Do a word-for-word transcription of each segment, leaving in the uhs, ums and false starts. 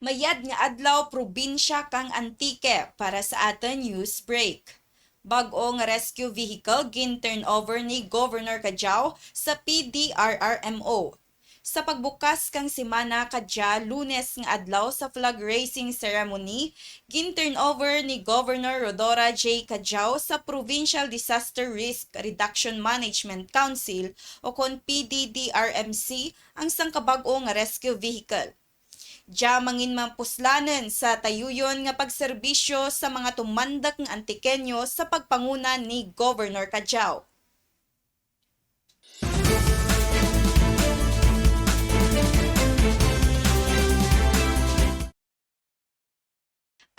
Mayad nga adlaw, probinsya kang Antique para sa atun news break. Bag-o nga rescue vehicle gin-turnover ni Governor Cadiao sa P D R R M O. Sa pagbukas kang semana kadya Lunes nga adlaw sa flag raising ceremony, gin-turnover ni Governor Rhodora J. Cadiao sa Provincial Disaster Risk Reduction Management Council o kon P D D R M C ang sangka bag-o nga rescue vehicle. Dya mangin mapuslanan sa tayuyon nga pagserbisyo sa mga tumanduk nga Antiqueño sa pagpanguna ni Governor Cadiao.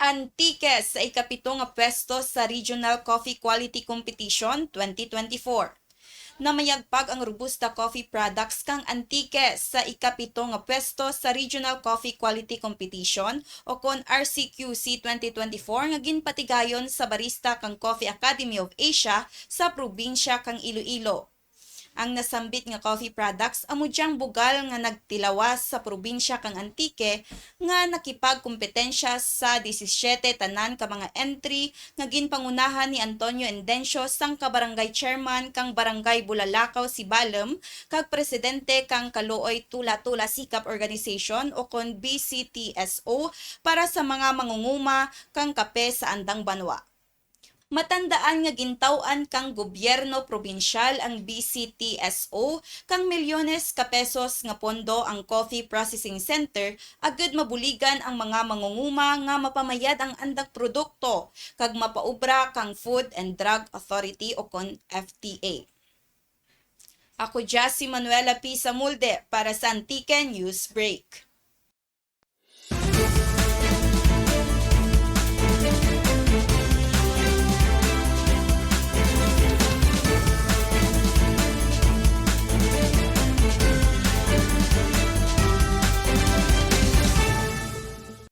Antique sa ikapito nga pwesto sa Regional Coffee Quality Competition twenty twenty-four. Namayagpag ang Robusta Coffee Products kang Antique sa ikapito nga pwesto sa Regional Coffee Quality Competition o kon R C Q C twenty twenty-four nga ginpatigayon sa barista kang Coffee Academy of Asia sa probinsya kang Iloilo. Ang nasambit nga coffee products amo dyang bugal nga nagtilawas sa probinsya kang Antique nga nakipagkompetensya sa disisyete tanan ka mga entry nga ginpangunahan ni Antonio Endencio, sangka barangay chairman kang Barangay Bulalakaw, Sibalom, kag presidente kang Kaluoy Tula-Tula Sikap Organization o kon B C T S O para sa mga mangunguma kang kape sa andang banwa. Matandaan nga gintaw-an kang gobyerno probinsyal ang B C T S O kang milyones ka pesos nga pondo ang Coffee Processing Center agud mabuligan ang mga mangunguma nga mapamayad ang andang produkto kag mapaobra kang Food and Drug Authority o kon F D A. Ako dya si Manuela P. Samulde para sa Antique News Break.